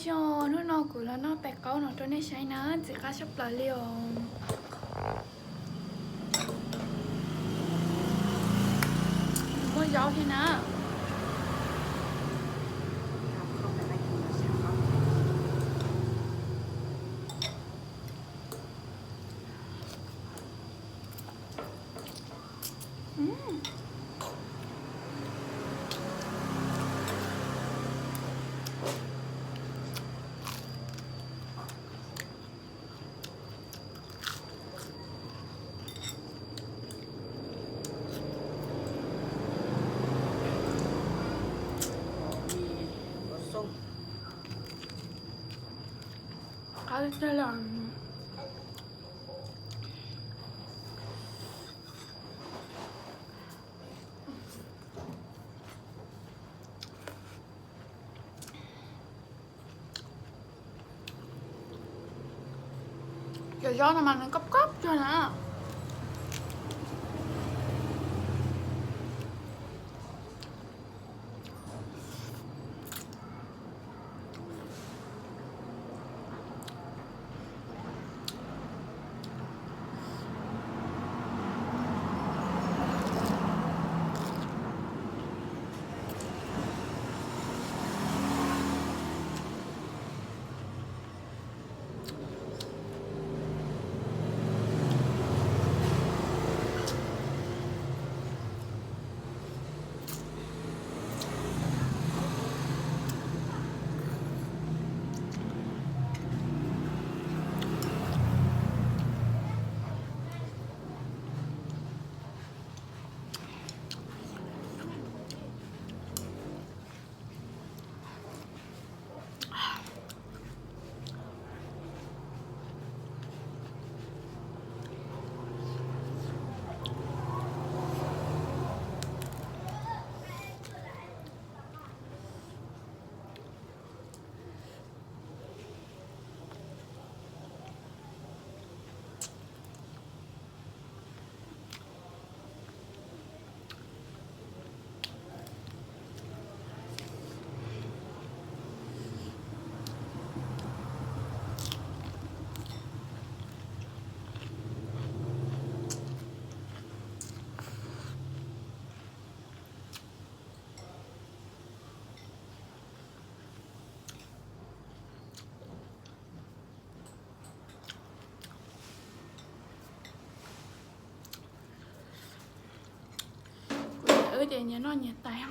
Xyoo hnub no kuv los noj pem qaub no rau nej saib na, ntxim qab tshaj plaws li os. Muaj zaub thiab na. Qab tiag tiag li. Cov zaub no mas nws koj koj kawg na. Kuv wb ces nyias noj nyias tais.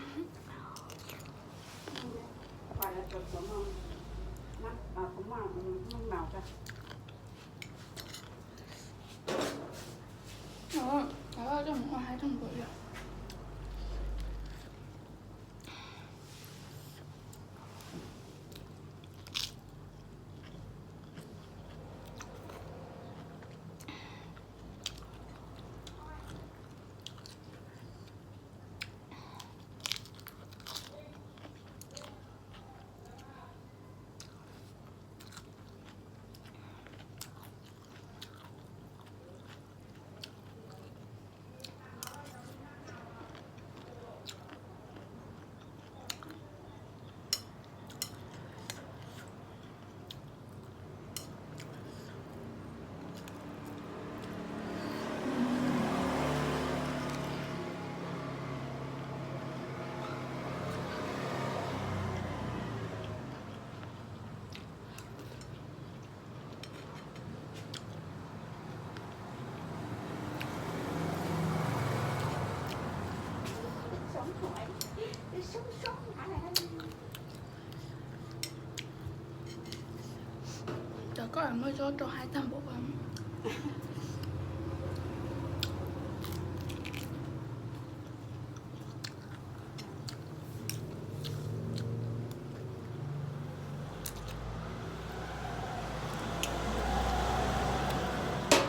Cov koj muab zaub rau hais tag npaum.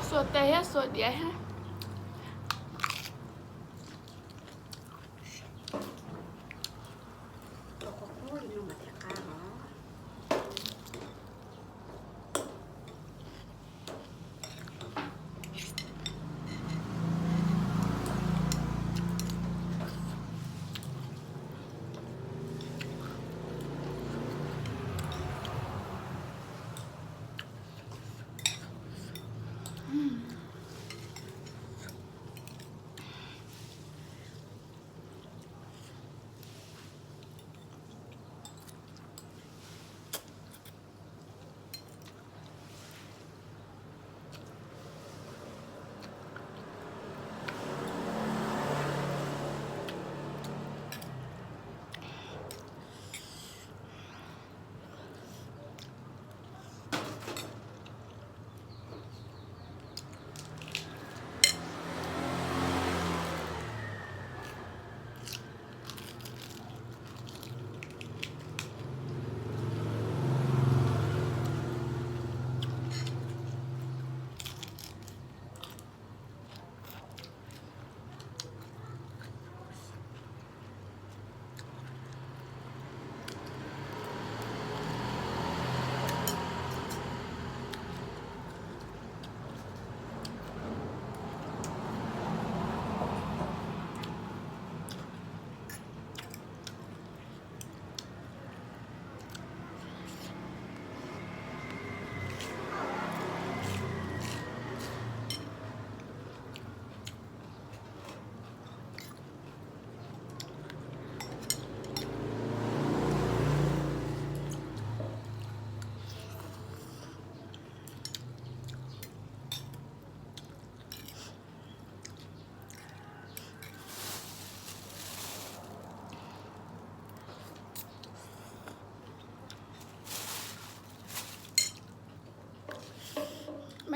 Xuas tes thiab xuas diav thiab.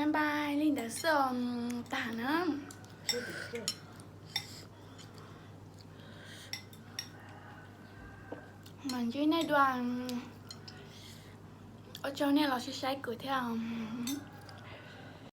Npaj li ntawd xwb tag na. Mas ntsib nej dua, ua tsaug nej los saib kuv thiab.